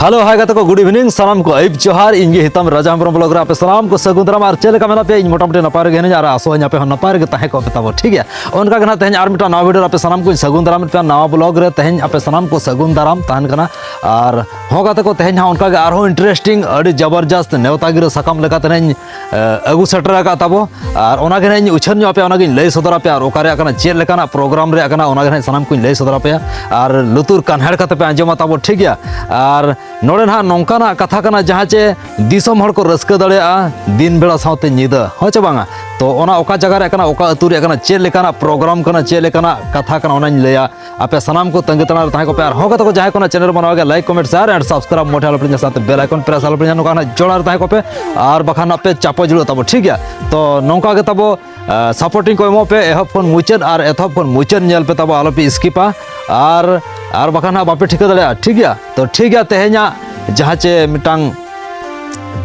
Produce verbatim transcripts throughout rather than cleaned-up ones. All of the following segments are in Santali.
Hello, hi ᱜᱟᱛᱮ ᱠᱚ, good evening᱾ ᱥᱟᱱᱟᱢ ᱠᱚ ᱟᱹᱭᱩᱵ ᱡᱚᱦᱟᱨ᱾ ᱤᱧ ᱜᱮ ᱦᱤᱛᱟᱢ ᱨᱟᱡᱟ ᱦᱮᱢᱵᱨᱚᱢ vlog ᱨᱮ ᱟᱯᱮ ᱥᱟᱱᱟᱢ ᱠᱚ ᱥᱟᱹᱜᱩᱱ ᱫᱟᱨᱟᱢ᱾ ᱟᱨ ᱪᱮᱫ ᱞᱮᱠᱟ ᱢᱮᱱᱟᱜ ᱯᱮᱭᱟ? ᱤᱧ ᱢᱚᱴᱟᱢᱩᱴᱤ ᱱᱟᱯᱟᱭ ᱨᱮᱜᱮ ᱦᱤᱱᱟᱹᱧᱟ ᱟᱨ ᱟᱥᱚᱜ ᱟᱹᱧ ᱟᱯᱮ ᱦᱚᱸ ᱱᱟᱯᱟᱭ ᱨᱮᱜᱮ ᱛᱟᱦᱮᱸ ᱠᱚᱜ ᱯᱮ ᱛᱟᱵᱚ, ᱴᱷᱤᱠ ᱜᱮᱭᱟ? ᱚᱱᱠᱟ ᱜᱮ ᱱᱟᱦᱟᱜ ᱛᱮᱦᱮᱧ ᱟᱨ ᱢᱤᱫᱴᱟᱝ ᱱᱟᱣᱟ video ᱨᱮ ᱟᱯᱮ ᱥᱟᱱᱟᱢ ᱠᱚᱧ ᱥᱟᱹᱜᱩᱱ ᱫᱟᱨᱟᱢᱮᱫ ᱯᱮᱭᱟ᱾ ᱱᱟᱣᱟ vlog ᱨᱮ ᱛᱮᱦᱮᱧ ᱟᱯᱮ ᱥᱟᱱᱟᱢ ᱠᱚ ᱥᱟᱹᱜᱩᱱ ᱫᱟᱨᱟᱢ ᱛᱟᱦᱮᱱ ᱠᱟᱱᱟ᱾ ᱟᱨ ᱦᱚᱸ ᱜᱟᱛᱮ ᱠᱚ, ᱛᱮᱦᱮᱧ ᱦᱟᱸᱜ ᱚᱱᱠᱟ ᱜᱮ ᱟᱨᱦᱚᱸ interesting, ᱟᱹᱰᱤ ᱡᱟᱵᱚᱨᱡᱟᱥᱛ ᱱᱮᱣᱛᱟ ᱜᱤᱨᱟᱹ ᱥᱟᱠᱟᱢ ᱞᱮᱠᱟᱛᱮ ᱤᱧ, ᱮ, ᱟᱹᱜᱩ ᱥᱮᱴᱮᱨ ᱟᱠᱟᱫ ᱛᱟᱵᱚ᱾ ᱟᱨ ᱚᱱᱟ ᱜᱮ ᱱᱟᱦᱟᱜ ᱤᱧ ᱩᱪᱷᱟᱹᱱ ᱧᱚᱜ ᱟᱯᱮᱭᱟ, ᱚᱱᱟ ᱜᱤᱧ ᱞᱟᱹᱭ ᱥᱚᱫᱚᱨ ᱟᱯᱮᱭᱟ᱾ ᱟᱨ ᱚᱠᱟ ᱨᱮᱭᱟᱜ ᱠᱟᱱᱟ, ᱪᱮᱫ ᱞᱮᱠᱟᱱᱟᱜ program ᱨᱮᱭᱟᱜ ᱠᱟᱱᱟ, ᱚᱱᱟ ᱜᱮ ᱱᱟᱦᱟᱜ ᱥᱟᱱᱟᱢ ᱠᱚᱧ ᱞᱟᱹᱭ ᱥᱚᱫᱚᱨ ᱟᱯᱮᱭᱟ᱾ ᱟᱨ ᱞᱩᱛᱩᱨ ᱠᱟᱱᱦᱮᱲ ᱠᱟᱛᱮ ᱯᱮ ᱟᱸᱡᱚᱢᱟ ᱛᱟᱵᱚ, ᱴᱷᱤᱠ ᱜᱮᱭᱟ? ᱟᱨ ᱱᱚᱰᱮ ᱱᱟᱦᱟᱜ ᱱᱚᱝᱠᱟᱱᱟᱜ ᱠᱟᱛᱷᱟ ᱠᱟᱱᱟ, ᱡᱟᱦᱟᱸ ᱪᱮ ᱫᱤᱥᱚᱢ ᱦᱚᱲ ᱠᱚ ᱨᱟᱹᱥᱠᱟᱹ ᱫᱟᱲᱮᱭᱟᱜᱼᱟ ᱫᱤᱱ ᱵᱮᱲᱟ ᱥᱟᱶᱛᱮ ᱧᱤᱫᱟᱹ, ᱦᱚᱸ ᱪᱮ ᱵᱟᱝᱟ? ᱛᱚ ᱚᱱᱟ ᱚᱠᱟ ᱡᱟᱭᱜᱟ ᱨᱮᱭᱟᱜ ᱠᱟᱱᱟ, ᱚᱠᱟ ᱟᱹᱛᱩ ᱨᱮᱭᱟᱜ ᱠᱟᱱᱟ, ᱪᱮᱫ ᱞᱮᱠᱟᱱᱟᱜ program ᱠᱟᱱᱟ, ᱪᱮᱫ ᱞᱮᱠᱟᱱᱟᱜ ᱠᱟᱛᱷᱟ ᱠᱟᱱᱟ, ᱚᱱᱟᱧ ᱞᱟᱹᱭᱟ᱾ ᱟᱯᱮ ᱥᱟᱱᱟᱢ ᱠᱚ ᱛᱟᱺᱜᱤ ᱛᱟᱲᱟᱜ ᱨᱮ ᱛᱟᱦᱮᱸ ᱠᱚᱯᱮ᱾ ᱟᱨ ᱦᱚᱸ ᱜᱟᱛᱮ ᱠᱚ, ᱡᱟᱦᱟᱸᱭ ᱠᱚ ᱱᱟᱦᱟᱜ channel ᱨᱮ ᱢᱟᱱᱟᱣ ᱜᱮ, like, comment, share and subscribe ᱢᱚᱴᱷᱮ ᱟᱞᱚᱯᱮ ᱦᱤᱲᱤᱧᱟ, ᱥᱟᱶᱛᱮ bell icon press ᱟᱞᱚᱯᱮ ᱦᱤᱲᱤᱧᱟ᱾ ᱱᱚᱝᱠᱟ ᱱᱟᱦᱟᱜ ᱡᱚᱲᱟᱣ ᱨᱮ ᱛᱟᱦᱮᱸ ᱠᱚᱯᱮ, ᱟᱨ ᱵᱟᱠᱷᱟᱱ ᱱᱟᱦᱟᱜ ᱯᱮ ᱪᱟᱯᱚ ᱡᱩᱲᱟᱹᱜ ᱛᱟᱵᱚ, ᱴᱷᱤᱠ ᱜᱮᱭᱟ? ᱛᱚ ᱱᱚᱝᱠᱟ ᱜᱮ ᱛᱟᱵᱚ, ᱟ, supporting ᱠᱚ ᱮᱢᱚᱜ ᱯᱮ ᱮᱦᱚᱵ ᱠᱷᱚᱱ ᱢᱩᱪᱟᱹᱫ, ᱟᱨ ᱮᱛᱚᱦᱚᱵ ᱠᱷᱚᱱ ᱢᱩᱪᱟᱹᱫ ᱧᱮᱞ ᱯᱮ ᱛᱟᱵᱚ, ᱟᱞᱚᱯᱮ skipᱟ᱾ ᱟᱨ, ᱟᱨ ᱵᱟᱠᱷᱟᱱ ᱱᱟᱦᱟᱜ ᱵᱟᱯᱮ ᱴᱷᱤᱠᱟᱹ ᱫᱟᱲᱮᱭᱟᱜᱼᱟ, ᱴᱷᱤᱠ ᱜᱮᱭᱟ? ᱛᱚ ᱴᱷᱤᱠ ᱜᱮᱭᱟ, ᱛᱮᱦᱮᱧᱟᱜ ᱡᱟᱦᱟᱸ ᱪᱮ ᱢᱤᱫᱴᱟᱝ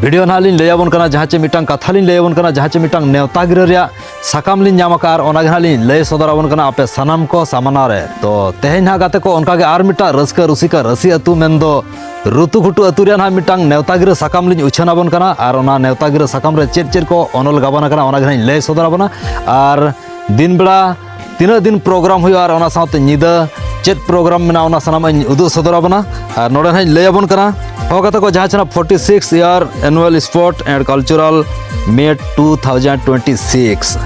video ᱱᱟᱦᱟᱜ ᱞᱤᱧ ᱞᱟᱹᱭ ᱟᱵᱚᱱ ᱠᱟᱱᱟ, ᱡᱟᱦᱟᱸ ᱪᱮ ᱢᱤᱫᱴᱟᱝ ᱠᱟᱛᱷᱟ ᱞᱤᱧ ᱞᱟᱹᱭ ᱟᱵᱚᱱ ᱠᱟᱱᱟ, ᱡᱟᱦᱟᱸ ᱪᱮ ᱢᱤᱫᱴᱟᱝ ᱱᱮᱣᱛᱟ ᱜᱤᱨᱟᱹ ᱨᱮᱭᱟᱜ ᱥᱟᱠᱟᱢ ᱞᱤᱧ ᱧᱟᱢ ᱟᱠᱟᱫᱼᱟ, ᱟᱨ ᱚᱱᱟ ᱜᱮ ᱱᱟᱦᱟᱜ ᱞᱤᱧ ᱞᱟᱹᱭ ᱥᱚᱫᱚᱨ ᱟᱵᱚᱱ ᱠᱟᱱᱟ ᱟᱯᱮ ᱥᱟᱱᱟᱢ ᱠᱚ ᱥᱟᱢᱟᱱᱟ ᱨᱮ᱾ ᱛᱚ ᱛᱮᱦᱮᱧ ᱱᱟᱦᱟᱜ ᱜᱟᱛᱮ ᱠᱚ, ᱚᱱᱠᱟ ᱜᱮ ᱟᱨ ᱢᱤᱫᱴᱟᱝ ᱨᱟᱹᱥᱠᱟᱹ ᱨᱩᱥᱤᱠᱟ ᱨᱟᱹᱥᱤ ᱟᱹᱛᱩ, ᱢᱮᱱᱫᱚ ᱨᱩᱛᱩ ᱜᱷᱩᱴᱩ ᱟᱹᱛᱩ ᱨᱮᱭᱟᱜ ᱱᱟᱦᱟᱜ ᱢᱤᱫᱴᱟᱝ ᱱᱮᱣᱛᱟ ᱜᱤᱨᱟᱹ ᱥᱟᱠᱟᱢ ᱞᱤᱧ ᱩᱪᱷᱟᱹᱱ ᱟᱵᱚᱱ ᱠᱟᱱᱟ᱾ ᱟᱨ ᱚᱱᱟ ᱱᱮᱣᱛᱟ ᱜᱤᱨᱟᱹ ᱥᱟᱠᱟᱢ ᱨᱮ ᱪᱮᱫ ᱪᱮᱫ ᱠᱚ ᱚᱱᱚᱞ ᱜᱟᱵᱟᱱ ᱟᱠᱟᱱᱟ, ᱚᱱᱟ ᱜᱮ ᱱᱟᱦᱟᱜ ᱤᱧ ᱞᱟᱹᱭ ᱥᱚᱫᱚᱨ ᱟᱵᱚᱱᱟ᱾ ᱟᱨ ᱫᱤᱱ ᱵᱮᱲᱟ ᱛᱤᱱᱟᱹᱜ ᱫᱤᱱ program ᱦᱩᱭᱩᱜᱼᱟ ᱟᱨ ᱚᱱᱟ ᱥᱟᱶᱛᱮ ᱧᱤᱫᱟᱹ ᱪᱮᱫ program ᱢᱮᱱᱟᱜᱼᱟ, ᱚᱱᱟ ᱥᱟᱱᱟᱢᱟᱜ ᱤᱧ ᱩᱫᱩᱜ ᱥᱚᱫᱚᱨ ᱟᱵᱚᱱᱟ᱾ ᱟᱨ ᱱᱚᱰᱮ ᱱᱟᱦᱟᱜ ᱤᱧ ᱞᱟᱹᱭ ᱟᱵᱚᱱ ᱠᱟᱱᱟ᱾ ᱦᱚᱸ ᱜᱟᱛᱮ ᱠᱚ, ᱡᱟᱦᱟᱸ ᱪᱮ ᱱᱟᱦᱟᱜ forty six year annual sport and cultural meet two thousand twenty six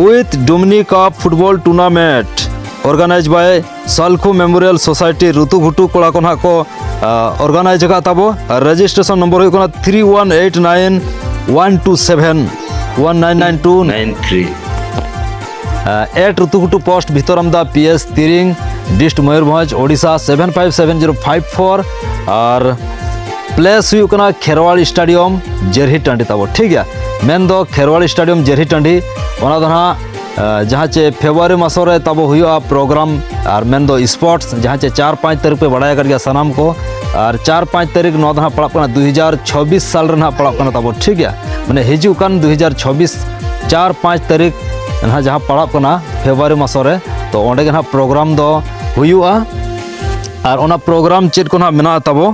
with Domini Cup football tournament organized by Salkhu Memorial Society, ᱨᱩᱛᱩ ᱜᱷᱩᱴᱩ ᱠᱚᱲᱟ ᱠᱚ ᱱᱟᱦᱟᱜ ᱠᱚ, ᱟ, organize ᱟᱠᱟᱫ ᱛᱟᱵᱚ᱾ ᱟᱨ registration number ᱦᱩᱭᱩᱜ ᱠᱟᱱᱟ three one eight nine one two seven one nine nine two nine three. ᱮᱴ ᱨᱩᱛᱩ ᱜᱷᱩᱴᱩ, post ᱵᱷᱤᱛᱚᱨᱟᱢᱫᱟ, P S ᱛᱤᱨᱤᱝ, district Mayurbhanj, Odisha seven five seven zero five four᱾ ᱟᱨ place ᱦᱩᱭᱩᱜ ᱠᱟᱱᱟ ᱠᱷᱮᱨᱣᱟᱲ stadium, ᱡᱮᱨᱦᱤ ᱴᱟᱺᱰᱤ ᱛᱟᱵᱚ, ᱴᱷᱤᱠ ᱜᱮᱭᱟ? ᱢᱮᱱᱫᱚ ᱠᱷᱮᱨᱣᱟᱲ stadium, ᱡᱮᱨᱦᱤ ᱴᱟᱺᱰᱤ, ᱚᱱᱟ ᱫᱚ ᱱᱟᱦᱟᱜ, ᱮ, ᱡᱟᱦᱟᱸ ᱪᱮ February ᱢᱟᱥᱚ ᱨᱮ ᱛᱟᱵᱚ ᱦᱩᱭᱩᱜᱼᱟ program, ᱟᱨ ᱢᱮᱱᱫᱚ sports, ᱡᱟᱦᱟᱸ ᱪᱮ ᱪᱟᱨ ᱯᱟᱸᱪ ᱛᱟᱹᱨᱤᱠᱷ ᱯᱮ ᱵᱟᱲᱟᱭ ᱟᱠᱟᱫ ᱜᱮᱭᱟ ᱥᱟᱱᱟᱢ ᱠᱚ᱾ ᱟᱨ ᱪᱟᱨ ᱯᱟᱸᱪ ᱛᱟᱹᱨᱤᱠᱷ, ᱱᱚᱣᱟ ᱫᱚ ᱱᱟᱦᱟᱜ ᱯᱟᱲᱟᱜ ᱠᱟᱱᱟ ᱫᱩ ᱦᱟᱡᱟᱨ ᱪᱷᱚᱵᱵᱤᱥ ᱥᱟᱞ ᱨᱮ ᱱᱟᱦᱟᱜ ᱯᱟᱲᱟᱜ ᱠᱟᱱᱟ ᱛᱟᱵᱚ, ᱴᱷᱤᱠ ᱜᱮᱭᱟ? ᱢᱟᱱᱮ ᱦᱤᱡᱩᱜ ᱠᱟᱱ ᱫᱩ ᱦᱟᱡᱟᱨ ᱪᱷᱚᱵᱵᱤᱥ ᱪᱟᱨ ᱯᱟᱸᱪ ᱛᱟᱹᱨᱤᱠᱷ ᱱᱟᱦᱟᱜ ᱡᱟᱦᱟᱸ ᱯᱟᱲᱟᱜ ᱠᱟᱱᱟ February ᱢᱟᱥᱚ ᱨᱮ, ᱛᱚ ᱚᱸᱰᱮ ᱜᱮ ᱱᱟᱦᱟᱜ program ᱫᱚ ᱦᱩᱭᱩᱜᱼᱟ᱾ ᱟᱨ ᱚᱱᱟ program ᱪᱮᱫ ᱠᱚ ᱱᱟᱦᱟᱜ ᱢᱮᱱᱟᱜᱼᱟ ᱛᱟᱵᱚ,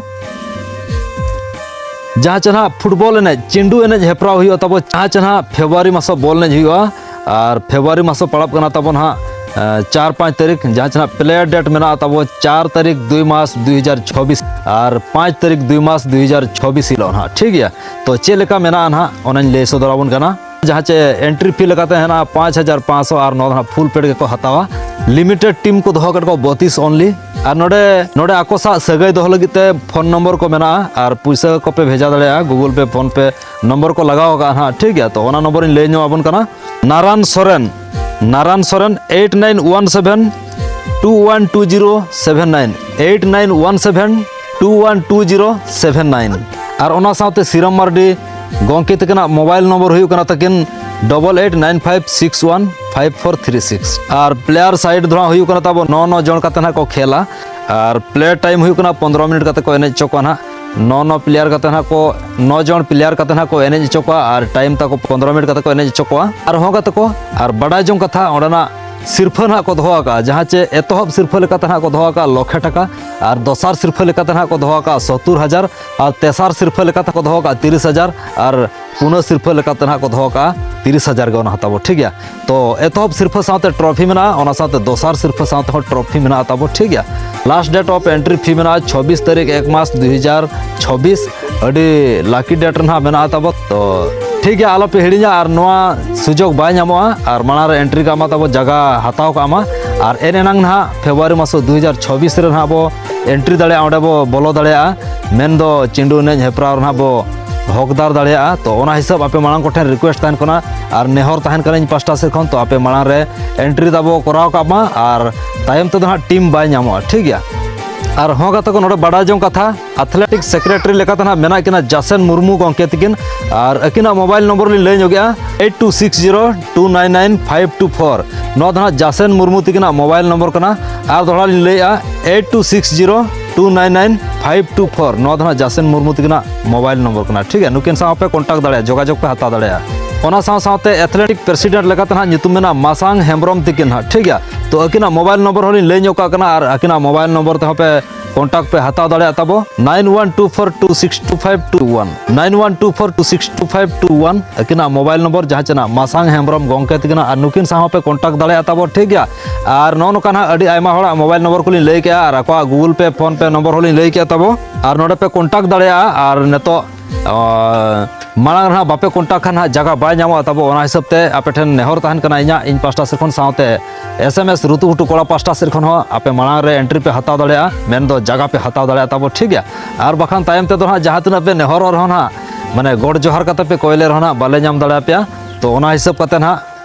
ᱡᱟᱦᱟᱸ ᱪᱮ ᱱᱟᱦᱟᱜ ᱯᱷᱩᱴᱵᱚᱞ ᱮᱱᱮᱡ, ᱪᱤᱸᱰᱩ ᱮᱱᱮᱡ ᱦᱮᱯᱨᱟᱣ ᱦᱩᱭᱩᱜᱼᱟ ᱛᱟᱵᱚ, ᱡᱟᱦᱟᱸ ᱪᱮ ᱱᱟᱦᱟᱜ ᱯᱷᱮᱵᱽᱨᱩᱣᱟᱨᱤ ᱢᱟᱥᱚ ᱵᱚᱞ ᱮᱱᱮᱡ ᱦᱩᱭᱩᱜᱼᱟ᱾ ᱟᱨ ᱯᱷᱮᱵᱽᱨᱩᱣᱟᱨᱤ ᱢᱟᱥᱚ ᱯᱟᱲᱟᱜ ᱠᱟᱱᱟ ᱛᱟᱵᱚ ᱱᱟᱦᱟᱜ, ᱮ, ᱪᱟᱨ ᱯᱟᱸᱪ ᱛᱟᱹᱨᱤᱠᱷ, ᱡᱟᱦᱟᱸ ᱪᱮ ᱱᱟᱦᱟᱜ ᱯᱞᱮᱭᱟᱨ ᱰᱮᱴ ᱢᱮᱱᱟᱜᱼᱟ ᱛᱟᱵᱚ ᱪᱟᱨ ᱛᱟᱹᱨᱤᱠᱷ ᱫᱩᱭ ᱢᱟᱥ ᱫᱩᱭ ᱦᱟᱡᱟᱨ ᱪᱷᱚᱵᱵᱤᱥ ᱟᱨ ᱯᱟᱸᱪ ᱛᱟᱹᱨᱤᱠᱷ ᱫᱩᱭ ᱢᱟᱥ ᱫᱩᱭ ᱦᱟᱡᱟᱨ ᱪᱷᱚᱵᱵᱤᱥ ᱦᱤᱞᱳᱜ ᱱᱟᱦᱟᱜ, ᱴᱷᱤᱠ ᱜᱮᱭᱟ᱾ ᱛᱚ ᱪᱮᱫ ᱞᱮᱠᱟ ᱢᱮᱱᱟᱜᱼᱟ ᱱᱟᱦᱟᱜ, ᱚᱱᱟᱧ ᱞᱟᱹᱭ ᱥᱚᱫᱚᱨ ᱟᱵᱚᱱ ᱠᱟᱱᱟ᱾ ᱡᱟᱦᱟᱸ ᱪᱮ ᱮᱱᱴᱨᱤ ᱯᱷᱤ ᱞᱮᱠᱟᱛᱮ ᱦᱮᱱᱟᱜᱼᱟ ᱯᱟᱸᱪ ᱦᱟᱡᱟᱨ ᱯᱟᱸᱪᱥᱚ, ᱟᱨ ᱱᱚᱣᱟ ᱫᱚ ᱱᱟᱦᱟᱜ ᱯᱷᱩᱞ ᱯᱮᱰ ᱜᱮᱠᱚ ᱦᱟᱛᱟᱣᱟ᱾ ᱞᱤᱢᱤᱴᱮᱰ ᱴᱤᱢ ᱠᱚ ᱫᱚᱦᱚ ᱟᱠᱟᱫ ᱠᱚᱣᱟ ᱵᱚᱛᱤᱥ ᱚᱱᱞᱤ᱾ ᱟᱨ ᱱᱚᱰᱮ, ᱱᱚᱰᱮ ᱟᱠᱚ ᱥᱟᱶ ᱥᱟᱹᱜᱟᱹᱭ ᱫᱚᱦᱚ ᱞᱟᱹᱜᱤᱫ ᱛᱮ ᱯᱷᱳᱱ ᱱᱚᱢᱵᱚᱨ ᱠᱚ ᱢᱮᱱᱟᱜᱼᱟ, ᱟᱨ ᱯᱩᱭᱥᱟᱹ ᱠᱚᱯᱮ ᱵᱷᱮᱡᱟ ᱫᱟᱲᱮᱭᱟᱜᱼᱟ, ᱜᱩᱜᱩᱞ ᱯᱮ, ᱯᱷᱳᱱ ᱯᱮ ᱱᱚᱢᱵᱚᱨ ᱠᱚ ᱞᱟᱜᱟᱣ ᱟᱠᱟᱫᱼᱟ ᱱᱟᱦᱟᱜ, ᱴᱷᱤᱠ ᱜᱮᱭᱟ᱾ ᱛᱚ ᱚᱱᱟ ᱱᱚᱢᱵᱚᱨ ᱤᱧ ᱞᱟᱹᱭ ᱧᱚᱜ ᱟᱵᱚᱱ ᱠᱟᱱᱟ, Naran Soren, Naran Soren, eight nine one seven two one two zero seven nine, eight nine one seven two one two zero seven nine. ᱟᱨ ᱚᱱᱟ ᱥᱟᱶᱛᱮ ᱥᱤᱨᱟᱢ ᱢᱟᱨᱰᱤ ᱜᱚᱢᱠᱮ ᱛᱟᱹᱠᱤᱱᱟᱜ ᱢᱳᱵᱟᱭᱤᱞ ᱱᱚᱢᱵᱚᱨ ᱦᱩᱭᱩᱜ ᱠᱟᱱᱟ ᱛᱟᱹᱠᱤᱱ double eight nine five six one five four three six. ᱟᱨ ᱯᱞᱮᱭᱟᱨ ᱥᱟᱭᱤᱰ ᱫᱚ ᱦᱟᱸᱜ ᱦᱩᱭᱩᱜ ᱠᱟᱱᱟ ᱛᱟᱵᱚ ᱱᱚ ᱱᱚ ᱡᱚᱱ ᱠᱟᱛᱮ ᱦᱟᱸᱜ ᱠᱚ ᱠᱷᱮᱞᱟ᱾ ᱟᱨ ᱯᱞᱮ ᱴᱟᱭᱤᱢ ᱦᱩᱭᱩᱜ ᱠᱟᱱᱟ ᱯᱚᱱᱫᱽᱨᱚ ᱢᱤᱱᱤᱴ ᱠᱟᱛᱮ ᱠᱚ ᱮᱱᱮᱡ ᱦᱚᱪᱚ ᱠᱚᱣᱟ ᱱᱟᱦᱟᱜ᱾ ᱱᱚ ᱱᱚ ᱯᱞᱮᱭᱟᱨ ᱠᱟᱛᱮ ᱱᱟᱦᱟᱜ ᱠᱚ, ᱱᱚ ᱡᱚᱱ ᱯᱞᱮᱭᱟᱨ ᱠᱟᱛᱮ ᱱᱟᱦᱟᱜ ᱠᱚ ᱮᱱᱮᱡ ᱦᱚᱪᱚ ᱠᱚᱣᱟ ᱟᱨ ᱴᱟᱭᱤᱢ ᱛᱟᱠᱚ ᱯᱚᱱᱫᱽᱨᱚ ᱢᱤᱱᱤᱴ ᱠᱟᱛᱮ ᱠᱚ ᱮᱱᱮᱡ ᱦᱚᱪᱚ ᱠᱚᱣᱟ᱾ ᱟᱨᱦᱚᱸ ᱜᱟᱛᱮ ᱠᱚ, ᱟᱨ ᱵᱟᱰᱟᱭ ᱡᱚᱝ ᱠᱟᱛᱷᱟ, ᱚᱸᱰᱮᱱᱟᱜ ᱥᱤᱨᱯᱷᱟᱹ ᱱᱟᱦᱟᱜ ᱠᱚ ᱫᱚᱦᱚ ᱟᱠᱟᱫᱼᱟ, ᱡᱟᱦᱟᱸ ᱪᱮ ᱮᱛᱚᱦᱚᱵ ᱥᱤᱨᱯᱷᱟᱹ ᱞᱮᱠᱟᱛᱮ ᱱᱟᱦᱟᱜ ᱠᱚ ᱫᱚᱦᱚ ᱟᱠᱟᱫᱼᱟ ᱞᱚᱠᱷᱮ ᱴᱟᱠᱟ, ᱟᱨ ᱫᱚᱥᱟᱨ ᱥᱤᱨᱯᱷᱟᱹ ᱞᱮᱠᱟᱛᱮ ᱱᱟᱦᱟᱜ ᱠᱚ ᱫᱚᱦᱚ ᱟᱠᱟᱫᱼᱟ ᱥᱚᱛᱛᱩᱨ ᱦᱟᱡᱟᱨ, ᱟᱨ ᱛᱮᱥᱟᱨ ᱥᱤᱨᱯᱷᱟᱹ ᱞᱮᱠᱟᱛᱮ ᱠᱚ ᱫᱚᱦᱚ ᱟᱠᱟᱫᱼᱟ ᱛᱤᱨᱤᱥ ᱦᱟᱡᱟᱨ, ᱟᱨ ᱯᱩᱱᱟᱹ ᱥᱤᱨᱯᱷᱟᱹ ᱞᱮᱠᱟᱛᱮ ᱱᱟᱦᱟᱜ ᱠᱚ ᱫᱚᱦᱚ ᱟᱠᱟᱫᱼᱟ ᱛᱤᱨᱤᱥ ᱦᱟᱡᱟᱨ ᱜᱮ ᱚᱱᱟ ᱦᱚᱸ ᱛᱟᱵᱚ, ᱴᱷᱤᱠ ᱜᱮᱭᱟ᱾ ᱛᱚ ᱮᱛᱚᱦᱚᱵ ᱥᱤᱨᱯᱷᱟᱹ ᱥᱟᱶᱛᱮ ᱴᱨᱚᱯᱷᱤ ᱢᱮᱱᱟᱜᱼᱟ, ᱚᱱᱟ ᱥᱟᱶᱛᱮ ᱫᱚᱥᱟᱨ ᱥᱤᱨᱯᱷᱟᱹ ᱥᱟᱶᱛᱮ ᱦᱚᱸ ᱴᱨᱚᱯᱷᱤ ᱢᱮᱱᱟᱜᱼᱟ ᱛᱟᱵᱚ, ᱴᱷᱤᱠ ᱜᱮᱭᱟ᱾ Last date of entry fee ᱢᱮᱱᱟᱜᱼᱟ ᱪᱷᱚᱵᱵᱤᱥ ᱛᱟᱹᱨᱤᱠᱷ ᱮᱠ ᱢᱟᱥ ᱫᱩᱭ ᱦᱟᱡᱟᱨ ᱪᱷᱚᱵᱵᱤᱥ᱾ ᱟᱹᱰᱤ ᱞᱟᱠᱤ ᱰᱮᱴ ᱨᱮ ᱱᱟᱦᱟᱜ ᱢᱮᱱᱟᱜᱼᱟ ᱛᱟᱵᱚ᱾ ᱛᱚ ᱴᱷᱤᱠ ᱜᱮᱭᱟ, ᱟᱞᱚᱯᱮ ᱦᱤᱲᱤᱧᱟ, ᱟᱨ ᱱᱚᱣᱟ ᱥᱩᱡᱳᱜᱽ ᱵᱟᱭ ᱧᱟᱢᱚᱜᱼᱟ, ᱟᱨ ᱢᱟᱲᱟᱝ ᱨᱮ ᱮᱱᱴᱨᱤ ᱠᱟᱜ ᱢᱟ ᱛᱟᱵᱚ, ᱡᱟᱭᱜᱟ ᱦᱟᱛᱟᱣ ᱠᱟᱜ ᱢᱟ᱾ ᱟᱨ ᱮᱱ ᱮᱱᱟᱝ ᱱᱟᱦᱟᱜ ᱯᱷᱮᱵᱽᱨᱩᱣᱟᱨᱤ ᱢᱟᱥ ᱫᱩᱭ ᱦᱟᱡᱟᱨ ᱪᱷᱚᱵᱵᱤᱥ ᱨᱮ ᱱᱟᱦᱟᱜ ᱵᱚ ᱮᱱᱴᱨᱤ ᱫᱟᱲᱮᱭᱟᱜᱼᱟ, ᱚᱸᱰᱮ ᱵᱚ ᱵᱚᱞᱚ ᱫᱟᱲᱮᱭᱟᱜᱼᱟ, ᱢᱮᱱᱫᱚ ᱪᱤᱸᱰᱩ ᱮᱱᱮᱡ ᱦᱮᱯᱨᱟᱣ ᱨᱮ ᱱᱟᱦᱟᱜ ᱵᱚ ᱦᱚᱠᱫᱟᱨ ᱫᱟᱲᱮᱭᱟᱜᱼᱟ᱾ ᱛᱚ ᱚᱱᱟ ᱦᱤᱥᱟᱹᱵ ᱟᱯᱮ ᱢᱟᱲᱟᱝ ᱠᱚᱴᱷᱮᱱ ᱨᱤᱠᱩᱭᱮᱥᱴ ᱛᱟᱦᱮᱱ ᱠᱟᱱᱟ ᱟᱨ ᱱᱮᱦᱚᱨ ᱛᱟᱦᱮᱱ ᱠᱟᱱᱟ ᱤᱧ ᱯᱟᱥᱴᱟ ᱥᱮᱫ ᱠᱷᱚᱱ, ᱛᱚ ᱟᱯᱮ ᱢᱟᱲᱟᱝ ᱨᱮ ᱮᱱᱴᱨᱤ ᱛᱟᱵᱚ ᱠᱚᱨᱟᱣ ᱠᱟᱜ ᱢᱟ, ᱟᱨ ᱛᱟᱭᱚᱢ ᱛᱮᱫᱚ ᱱᱟᱦᱟᱜ ᱴᱤᱢ ᱵᱟᱭ ᱧᱟᱢᱚᱜᱼᱟ, ᱴᱷᱤᱠ ᱜᱮᱭᱟ᱾ ᱟᱨ ᱦᱚᱸ ᱜᱟᱛᱮ ᱠᱚ, ᱱᱚᱰᱮ ᱵᱟᱰᱟᱭ ᱡᱚᱝ ᱠᱟᱛᱷᱟ, ᱟᱛᱷᱞᱮᱴᱤᱠ ᱥᱮᱠᱨᱮᱴᱟᱨᱤ ᱞᱮᱠᱟᱛᱮ ᱱᱟᱦᱟᱜ ᱢᱮᱱᱟᱜ ᱠᱤᱱᱟ ᱡᱟᱥᱮᱱ ᱢᱩᱨᱢᱩ ᱜᱚᱢᱠᱮ ᱛᱤᱠᱤᱱ, ᱟᱨ ᱟᱹᱠᱤᱱᱟᱜ ᱢᱳᱵᱟᱭᱤᱞ ᱱᱚᱢᱵᱚᱨ ᱞᱤᱧ ᱞᱟᱹᱭ ᱧᱚᱜᱮᱜᱼᱟ, eight two six zero two nine nine five two four. ᱱᱚᱣᱟ ᱫᱚ ᱱᱟᱦᱟᱜ ᱡᱟᱥᱮᱱ ᱢᱩᱨᱢᱩ ᱛᱤᱠᱤᱱᱟᱜ ᱢᱳᱵᱟᱭᱤᱞ ᱱᱚᱢᱵᱚᱨ ᱠᱟᱱᱟ᱾ ᱟᱨ ᱫᱚᱦᱲᱟ ᱞᱤᱧ ᱞᱟᱹᱭᱮᱜᱼᱟ, eight two six zero two nine nine five two four. ᱱᱚᱣᱟ ᱫᱚ ᱱᱟᱦᱟᱜ ᱡᱟᱥᱮᱱ ᱢᱩᱨᱢᱩ ᱛᱤᱠᱤᱱᱟᱜ ᱢᱳᱵᱟᱭᱤᱞ ᱱᱚᱢᱵᱚᱨ ᱠᱟᱱᱟ, ᱴᱷᱤᱠ ᱜᱮᱭᱟ᱾ ᱱᱩᱠᱤᱱ ᱥᱟᱶ ᱯᱮ ᱠᱚᱱᱴᱟᱠᱴ ᱫᱟᱲᱮᱭᱟᱜᱼᱟ, ᱡᱳᱜᱟᱡᱳᱜᱽ ᱯᱮ ᱦᱟᱛᱟᱣ ᱫᱟᱲᱮᱭᱟᱜᱼᱟ᱾ ᱚᱱᱟ ᱥᱟᱶ ᱥᱟᱶᱛᱮ ᱮᱛᱷᱞᱮᱴᱤᱠ ᱯᱨᱮᱥᱤᱰᱮᱱᱴ ᱞᱮᱠᱟᱛᱮ ᱱᱟᱦᱟᱜ ᱧᱩᱛᱩᱢ ᱢᱮᱱᱟᱜᱼᱟ ᱢᱟᱥᱟᱝ ᱦᱮᱢᱵᱨᱚᱢ ᱛᱤᱠᱤᱱ ᱱᱟᱦᱟᱜ, ᱴᱷᱤᱠ ᱜᱮᱭᱟ᱾ ᱛᱚ ᱟᱹᱠᱤᱱᱟᱜ ᱢᱳᱵᱟᱭᱤᱞ ᱱᱚᱢᱵᱚᱨ ᱦᱚᱸᱞᱤᱧ ᱞᱟᱹᱭ ᱧᱚᱜ ᱠᱟᱜ ᱠᱟᱱᱟ, ᱟᱨ ᱟᱹᱠᱤᱱᱟᱜ ᱢᱳᱵᱟᱭᱤᱞ ᱱᱚᱢᱵᱚᱨ ᱛᱮᱦᱚᱸ ᱯᱮ ᱠᱚᱱᱴᱟᱠᱴ ᱯᱮ ᱦᱟᱛᱟᱣ ᱫᱟᱲᱮᱭᱟᱜ ᱛᱟᱵᱚ, nine one two four two six two five two one, nine one two four two six two five two one, ᱟᱹᱠᱤᱱᱟᱜ ᱢᱳᱵᱟᱭᱤᱞ ᱱᱚᱢᱵᱚᱨ ᱡᱟᱦᱟᱸ ᱪᱮ ᱱᱟᱦᱟᱜ ᱢᱟᱥᱟᱝ ᱦᱮᱢᱵᱨᱚᱢ ᱜᱚᱢᱠᱮ ᱛᱤᱠᱤᱱᱟᱜ, ᱟᱨ ᱱᱩᱠᱤᱱ ᱥᱟᱶ ᱦᱚᱸᱯᱮ ᱠᱚᱱᱴᱟᱠᱴ ᱫᱟᱲᱮᱭᱟᱜᱼᱟ ᱛᱟᱵᱚ, ᱴᱷᱤᱠ ᱜᱮᱭᱟ᱾ ᱟᱨ ᱱᱚᱜᱼᱚ ᱱᱚᱝᱠᱟ ᱱᱟᱦᱟᱜ ᱟᱹᱰᱤ ᱟᱭᱢᱟ ᱦᱚᱲᱟᱜ ᱢᱳᱵᱟᱭᱤᱞ ᱱᱚᱢᱵᱚᱨ ᱠᱚᱞᱤᱧ ᱞᱟᱹᱭ ᱠᱮᱜᱼᱟ, ᱟᱨ ᱟᱠᱚᱣᱟᱜ Google Pay, PhonePe ᱱᱚᱢᱵᱚᱨ ᱦᱚᱸᱞᱤᱧ ᱞᱟᱹᱭ ᱠᱮᱜᱼᱟ ᱛᱟᱵᱚ, ᱟᱨ ᱱᱚᱰᱮ ᱯᱮ ᱠᱚᱱᱴᱟᱠᱴ ᱫᱟᱲᱮᱭᱟᱜᱼᱟ᱾ ᱟᱨ ᱱᱤᱛᱚᱜ ᱟᱨ ᱢᱟᱲᱟᱝ ᱨᱮ ᱦᱟᱸᱜ ᱵᱟᱯᱮ ᱠᱚᱱᱴᱟᱠᱴ ᱠᱷᱟᱱ ᱦᱟᱸᱜ ᱡᱟᱭᱜᱟ ᱵᱟᱭ ᱧᱟᱢᱚᱜᱼᱟ ᱛᱟᱵᱚ, ᱚᱱᱟ ᱦᱤᱥᱟᱹᱵ ᱛᱮ ᱟᱯᱮ ᱴᱷᱮᱱ ᱱᱮᱦᱚᱨ ᱛᱟᱦᱮᱱ ᱠᱟᱱᱟ ᱤᱧᱟᱹᱜ, ᱤᱧ ᱯᱟᱥᱴᱟ ᱥᱮᱫ ᱠᱷᱚᱱ, ᱥᱟᱶᱛᱮ S M S ᱨᱩᱛᱩ ᱜᱷᱩᱴᱩ ᱠᱚᱲᱟ ᱯᱟᱥᱴᱟ ᱥᱮᱫ ᱠᱷᱚᱱ ᱦᱚᱸ ᱟᱯᱮ ᱢᱟᱲᱟᱝ ᱨᱮ ᱮᱱᱴᱨᱤ ᱯᱮ ᱦᱟᱛᱟᱣ ᱫᱟᱲᱮᱭᱟᱜᱼᱟ, ᱢᱮᱱᱫᱚ ᱡᱟᱭᱜᱟ ᱯᱮ ᱦᱟᱛᱟᱣ ᱫᱟᱲᱮᱭᱟᱜᱼᱟ ᱛᱟᱵᱚ, ᱴᱷᱤᱠ ᱜᱮᱭᱟ᱾ ᱟᱨ ᱵᱟᱠᱷᱟᱱ ᱛᱟᱭᱚᱢ ᱛᱮᱫᱚ ᱦᱟᱸᱜ ᱡᱟᱦᱟᱸ ᱛᱤᱱᱟᱹᱜ ᱯᱮ ᱱᱮᱦᱚᱨᱚᱜ ᱨᱮᱦᱚᱸ ᱦᱟᱸᱜ, ᱢᱟᱱᱮ ᱜᱚᱰ ᱡᱚᱦᱟᱨ ᱠᱟᱛᱮ ᱯᱮ ᱠᱚᱭ ᱞᱮ ᱨᱮᱦᱚᱸ ᱦᱟᱸᱜ ᱵᱟᱞᱮ ᱧᱟᱢ ᱫᱟᱲᱮᱭᱟᱯᱮᱭᱟ᱾ ᱛᱚ ᱚᱱᱟ ᱦᱤᱥᱟᱹᱵ ᱠᱟᱛᱮ ᱦᱟᱸᱜ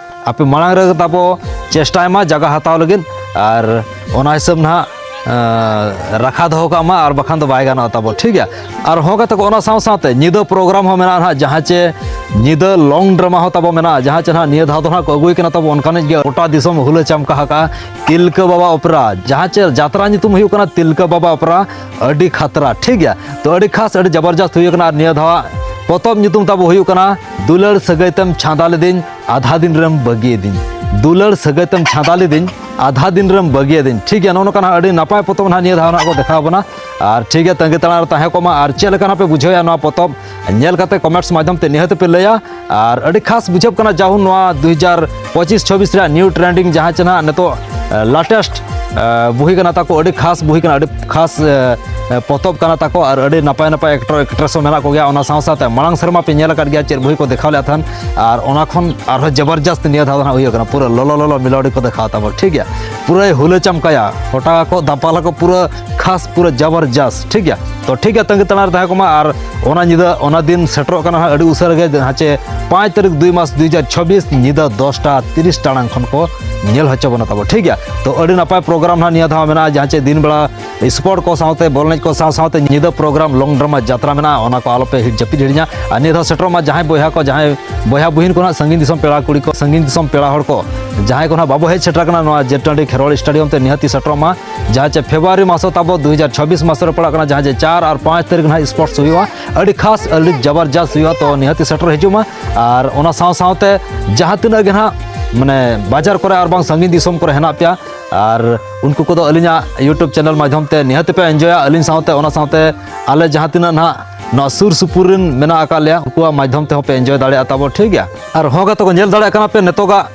ᱟᱯᱮ ᱢᱟᱲᱟᱝ ᱨᱮ ᱛᱟᱵᱚ ᱪᱮᱥᱴᱟᱭ ᱢᱟ ᱡᱟᱭᱜᱟ ᱦᱟᱛᱟᱣ ᱞᱟᱹᱜᱤᱫ, ᱟᱨ ᱚᱱᱟ ᱦᱤᱥᱟᱹᱵ ᱱᱟᱦᱟᱜ ᱨᱟᱠᱷᱟ ᱫᱚᱦᱚ ᱠᱟᱜ ᱢᱟ, ᱟᱨ ᱵᱟᱠᱷᱟᱱ ᱫᱚ ᱵᱟᱭ ᱜᱟᱱᱚᱜᱼᱟ ᱛᱟᱵᱚ, ᱴᱷᱤᱠ ᱜᱮᱭᱟ᱾ ᱟᱨ ᱦᱚᱸ ᱜᱟᱛᱮ ᱠᱚ, ᱚᱱᱟ ᱥᱟᱶ ᱥᱟᱶᱛᱮ ᱧᱤᱫᱟᱹ ᱯᱨᱳᱜᱨᱟᱢ ᱦᱚᱸ ᱢᱮᱱᱟᱜᱼᱟ ᱱᱟᱦᱟᱜ, ᱡᱟᱦᱟᱸ ᱪᱮ ᱧᱤᱫᱟᱹ ᱞᱚᱝ ᱰᱨᱟᱢᱟ ᱦᱚᱸ ᱛᱟᱵᱚ ᱢᱮᱱᱟᱜᱼᱟ, ᱡᱟᱦᱟᱸ ᱪᱮ ᱱᱟᱦᱟᱜ ᱱᱤᱭᱟᱹ ᱫᱷᱟᱣ ᱫᱚ ᱱᱟᱦᱟᱜ ᱠᱚ ᱟᱹᱜᱩᱭ ᱠᱟᱱᱟ ᱛᱟᱵᱚ ᱚᱱᱠᱟᱱᱤᱡ ᱜᱮ ᱜᱚᱴᱟ ᱫᱤᱥᱚᱢ ᱦᱩᱞᱟᱹ ᱪᱟᱢᱠᱟ ᱟᱠᱟᱫᱼᱟ ᱛᱤᱞᱠᱟᱹ ᱵᱟᱵᱟ ᱚᱯᱮᱨᱟ, ᱡᱟᱦᱟᱸ ᱪᱮ ᱡᱟᱛᱨᱟ ᱧᱩᱛᱩᱢ ᱦᱩᱭᱩᱜ ᱠᱟᱱᱟ ᱛᱤᱞᱠᱟᱹ ᱵᱟᱵᱟ ᱚᱯᱮᱨᱟ, ᱟᱹᱰᱤ ᱠᱷᱟᱛᱨᱟ, ᱴᱷᱤᱠ ᱜᱮᱭᱟ᱾ ᱛᱚ ᱟᱹᱰᱤ ᱠᱷᱟᱥ, ᱟᱹᱰᱤ ᱡᱟᱵᱚᱨᱡᱟᱥᱛ ᱦᱩᱭ ᱠᱟᱱᱟ᱾ ᱟᱨ ᱱᱤᱭᱟᱹ ᱫᱷᱟᱣᱟᱜ ᱯᱚᱛᱚᱵ ᱧᱩᱛᱩᱢ ᱛᱟᱵᱚ ᱦᱩᱭᱩᱜ ᱠᱟᱱᱟ ᱫᱩᱞᱟᱹᱲ ᱥᱟᱹᱜᱟᱹᱭ ᱛᱮᱢ ᱪᱷᱟᱸᱫᱟ ᱞᱤᱫᱤᱧ, ᱟᱫᱷᱟ ᱫᱤᱱ ᱨᱮᱢ ᱵᱟᱹᱜᱤᱭᱟᱫᱤᱧ᱾ ᱫᱩᱞᱟᱹᱲ ᱥᱟᱹᱜᱟᱹᱭ ᱛᱮᱢ ᱪᱷᱟᱸᱫᱟ ᱞᱤᱫᱤᱧ, ᱟᱫᱷᱟ ᱫᱤᱱ ᱨᱮᱢ ᱵᱟᱹᱜᱤᱭᱟᱫᱤᱧ, ᱴᱷᱤᱠ ᱜᱮᱭᱟ᱾ ᱱᱚᱜᱼᱚ ᱱᱚᱝᱠᱟ ᱱᱟᱦᱟᱜ ᱟᱹᱰᱤ ᱱᱟᱯᱟᱭ ᱯᱚᱛᱚᱵ ᱱᱟᱦᱟᱜ ᱱᱤᱭᱟᱹ ᱫᱷᱟᱣ ᱱᱟᱦᱟᱜ ᱠᱚ ᱫᱮᱠᱷᱟᱣ ᱵᱚᱱᱟ᱾ ᱟᱨ ᱴᱷᱤᱠ ᱜᱮᱭᱟ, ᱛᱟᱺᱜᱤ ᱛᱟᱲᱟᱜ ᱨᱮ ᱛᱟᱦᱮᱸ ᱠᱚᱜ ᱢᱟ᱾ ᱟᱨ ᱪᱮᱫ ᱞᱮᱠᱟ ᱱᱟᱦᱟᱜ ᱯᱮ ᱵᱩᱡᱷᱟᱹᱣᱮᱫᱼᱟ ᱱᱚᱣᱟ ᱯᱚᱛᱚᱵ, ᱧᱮᱞ ᱠᱟᱛᱮ ᱠᱚᱢᱮᱱᱴᱥ ᱢᱟᱫᱽᱫᱷᱚᱢ ᱛᱮ ᱱᱤᱦᱟᱹᱛ ᱯᱮ ᱞᱟᱹᱭᱟ᱾ ᱟᱨ ᱟᱹᱰᱤ ᱠᱷᱟᱥ ᱵᱩᱡᱷᱟᱹᱜ ᱠᱟᱱᱟ, ᱡᱟᱦᱩ ᱱᱚᱣᱟ ᱫᱩ ᱦᱟᱡᱟᱨ ᱯᱚᱸᱪᱤᱥ ᱪᱷᱚᱵᱵᱤᱥ ᱨᱮᱭᱟᱜ ᱱᱤᱭᱩ ᱴᱨᱮᱱᱰᱤᱝ ᱡᱟᱦᱟᱸ ᱪᱮ ᱱᱟᱦᱟᱜ ᱱᱤᱛᱚᱜ ᱞᱮᱴᱮᱥᱴ ᱵᱩᱦᱤ ᱠᱟᱱᱟ ᱛᱟᱠᱚ, ᱟᱹᱰᱤ ᱠᱷᱟᱥ ᱵᱩᱦᱤ ᱠᱟᱱᱟ, ᱟᱹᱰᱤ ᱠᱷᱟᱥ ᱮ, ᱯᱚᱛᱚᱵ ᱠᱟᱱᱟ ᱛᱟᱠᱚ, ᱟᱨ ᱟᱹᱰᱤ ᱱᱟᱯᱟᱭ ᱱᱟᱯᱟᱭ ᱮᱠᱴᱚᱨ ᱮᱠᱴᱨᱮᱥ ᱦᱚᱸ ᱢᱮᱱᱟᱜ ᱠᱚᱜᱮᱭᱟ᱾ ᱚᱱᱟ ᱥᱟᱶ ᱥᱟᱶᱛᱮ ᱢᱟᱲᱟᱝ ᱥᱮᱨᱢᱟ ᱯᱮ ᱧᱮᱞ ᱟᱠᱟᱫ ᱜᱮᱭᱟ ᱪᱮᱫ ᱵᱩᱦᱤ ᱠᱚ ᱫᱮᱠᱷᱟᱣ ᱞᱮᱫ ᱛᱟᱦᱮᱱ, ᱟᱨ ᱚᱱᱟ ᱠᱷᱚᱱ ᱟᱨᱦᱚᱸ ᱡᱚᱵᱚᱨᱡᱚᱥᱛ ᱱᱤᱭᱟᱹ ᱫᱷᱟᱣ ᱫᱚ ᱱᱟᱦᱟᱜ ᱦᱩᱭᱩᱜ ᱠᱟᱱᱟ, ᱯᱩᱨᱟᱹ ᱞᱚᱞᱚ ᱞᱚᱞᱚ ᱢᱮᱞᱳᱰᱤ ᱠᱚ ᱫᱮᱠᱷᱟᱣ ᱛᱟᱵᱚᱱ, ᱴᱷᱤᱠ ᱜᱮᱭᱟ᱾ ᱯᱩᱨᱟᱹᱭ ᱦᱩᱞᱟᱹ ᱪᱟᱢᱠᱟᱭᱟ, ᱦᱚᱴᱟᱜ ᱟᱠᱚ, ᱫᱟᱯᱟᱞ ᱟᱠᱚ, ᱯᱩᱨᱟᱹ ᱠᱷᱟᱥ, ᱯᱩᱨᱟᱹ ᱡᱚᱵᱚᱨᱡᱚᱥᱛ, ᱴᱷᱤᱠ ᱜᱮᱭᱟ᱾ ᱛᱚ ᱴᱷᱤᱠ ᱜᱮᱭᱟ, ᱛᱟᱺᱜᱤ ᱛᱟᱲᱟᱜ ᱨᱮ ᱛᱟᱦᱮᱸ ᱠᱚᱜ ᱢᱟ᱾ ᱟᱨ ᱚᱱᱟ ᱧᱤᱫᱟᱹ, ᱚᱱᱟ ᱫᱤᱱ ᱥᱮᱴᱮᱨᱚᱜ ᱠᱟᱱᱟ ᱦᱟᱸᱜ ᱟᱹᱰᱤ ᱩᱥᱟᱹᱨᱟ ᱜᱮ, ᱡᱟᱦᱟᱸ ᱪᱮ ᱯᱟᱸᱪ ᱛᱟᱹᱨᱤᱠᱷ ᱫᱩᱭ ᱢᱟᱥ ᱫᱩ ᱦᱟᱡᱟᱨ ᱪᱷᱚᱵᱵᱤᱥ, ᱧᱤᱫᱟᱹ ᱫᱚᱥᱴᱟ ᱛᱤᱨᱤᱥ ᱴᱟᱲᱟᱝ ᱠᱷᱚᱱ ᱠᱚ ᱧᱮᱞ ᱦᱚᱪᱚ ᱵᱚᱱᱟ ᱛᱟᱵᱚ, ᱴᱷᱤᱠ ᱜᱮᱭᱟ᱾ ᱛᱚ ᱟᱹᱰᱤ ᱱᱟᱯᱟᱭ ᱯᱨᱳᱜᱨᱟᱢ ᱱᱟᱦᱟᱜ ᱱᱤᱭᱟᱹ ᱫᱷᱟᱣ ᱢᱮᱱᱟᱜᱼᱟ, ᱡᱟᱦᱟᱸ ᱪᱮ ᱫᱤᱱ ᱵᱮᱲᱟ ᱥᱯᱳᱨᱴ ᱠᱚ ᱥᱟᱶᱛᱮ ᱵᱚᱞ ᱮᱱᱮᱡ ᱠᱚ ᱥᱟᱶ ᱥᱟᱶᱛᱮ ᱧᱤᱫᱟᱹ ᱯᱨᱳᱜᱨᱟᱢ ᱞᱚᱝ ᱰᱨᱟᱢᱟ ᱡᱟᱛᱨᱟ ᱢᱮᱱᱟᱜᱼᱟ, ᱚᱱᱟ ᱠᱚ ᱟᱞᱚᱯᱮ ᱦᱤ- ᱡᱟᱹᱯᱤᱫ ᱦᱤᱲᱤᱧᱟ᱾ ᱟᱨ ᱱᱤᱭᱟᱹ ᱫᱷᱟᱣ ᱥᱮᱴᱮᱨᱚᱜ ᱢᱟ ᱡᱟᱦᱟᱸᱭ ᱵᱚᱭᱦᱟ ᱠᱚ, ᱡᱟᱦᱟᱸᱭ ᱵᱚᱭᱦᱟ ᱵᱩᱦᱤᱱ ᱠᱚ ᱱᱟᱦᱟᱜ ᱥᱟᱺᱜᱤᱧ ᱫᱤᱥᱚᱢ ᱯᱮᱲᱟ ᱠᱩᱲᱤ ᱠᱚ, ᱥᱟᱺᱜᱤᱧ ᱫᱤᱥᱚᱢ ᱯᱮᱲᱟ ᱦᱚᱲ ᱠᱚ, ᱡᱟᱦᱟᱸᱭ ᱠᱚ ᱱᱟᱦᱟᱜ ᱵᱟᱵᱚ ᱦᱮᱡ ᱥᱮᱴᱮᱨ ᱟᱠᱟᱱᱟ ᱱᱚᱣᱟ ᱡᱮᱴ ᱴᱟᱺᱰᱤ ᱠᱷᱮᱨᱣᱟᱲ ᱥᱴᱮᱰᱤᱭᱟᱢ ᱛᱮ, ᱱᱤᱦᱟᱹᱛᱤ ᱥᱮᱴᱮᱨᱚᱜ ᱢᱟ᱾ ᱡᱟᱦᱟᱸ ᱪᱮ ᱯᱷᱮᱵᱽᱨᱩᱣᱟᱨᱤ ᱢᱟᱥᱚ ᱛᱟᱵᱚ ᱫᱩ ᱦᱟᱡᱟᱨ ᱪᱷᱟᱵᱵᱤᱥ ᱢᱟᱥ ᱨᱮ ᱯᱟᱲᱟᱜ ᱠᱟᱱᱟ, ᱡᱟᱦᱟᱸ ᱪᱮ ᱪᱟᱨ ᱟᱨ ᱯᱟᱸᱪ ᱛᱟᱹᱨᱤᱠᱷ ᱱᱟᱦᱟᱜ ᱥᱯᱳᱨᱴᱥ ᱦᱩᱭᱩᱜᱼᱟ, ᱟᱹᱰᱤ ᱠᱷᱟᱥ ᱟᱹᱰᱤ ᱡᱟᱵᱟᱨᱡᱟᱥ ᱦᱩᱭᱩᱜᱼᱟ᱾ ᱛᱚ ᱱᱤᱦᱟᱹᱛᱤ ᱥᱮᱴᱮᱨ ᱦᱤᱡᱩᱜ ᱢᱟ᱾ ᱟᱨ ᱚᱱᱟ ᱥᱟᱶ ᱥᱟᱶᱛᱮ ᱡᱟᱦᱟᱸ ᱛᱤᱱᱟᱹᱜ ᱜᱮ ᱱᱟᱦᱟᱜ ᱢᱟᱱᱮ ᱵᱟᱡᱟᱨ ᱠᱚᱨᱮ ᱟᱨ ᱵᱟᱝ ᱥᱟᱺᱜᱤᱧ ᱫᱤᱥᱚᱢ ᱠᱚᱨᱮ ᱦᱮᱱᱟᱜ ᱯᱮᱭᱟ, ᱟᱨ ᱩᱱᱠᱩ ᱠᱚᱫᱚ ᱟᱹᱞᱤᱧᱟᱜ YouTube ᱪᱮᱱᱮᱞ ᱢᱟᱫᱽᱫᱷᱚᱢ ᱛᱮ ᱱᱤᱦᱟᱹᱛᱤ ᱯᱮ ᱮᱱᱡᱚᱭᱟ᱾ ᱟᱹᱞᱤᱧ ᱥᱟᱶᱛᱮ, ᱚᱱᱟ ᱥᱟᱶᱛᱮ ᱟᱞᱮ ᱡᱟᱦᱟᱸ ᱛᱤᱱᱟᱹᱜ ᱱᱟᱦᱟᱜ ᱱᱚᱣᱟ ᱥᱩᱨ ᱥᱩᱯᱩᱨ ᱨᱮᱱ ᱢᱮᱱᱟᱜ ᱟᱠᱟᱫ ᱞᱮᱭᱟ, ᱩᱱᱠᱩᱣᱟᱜ ᱢᱟᱫᱽᱫᱷᱚᱢ ᱛᱮᱦᱚᱸ ᱯᱮ ᱮᱱᱡᱚᱭ ᱫᱟᱲᱮᱭᱟᱜᱼᱟ ᱛᱟᱵᱚ, ᱴᱷᱤᱠ ᱜᱮᱭᱟ᱾ ᱟᱨ ᱦᱚᱸ ᱜᱟᱛᱮ ᱠᱚ, ᱧᱮᱞ ᱫᱟᱲᱮᱭᱟᱜ ᱠᱟᱱᱟ ᱯᱮ ᱱᱤᱛᱚᱜᱟᱜ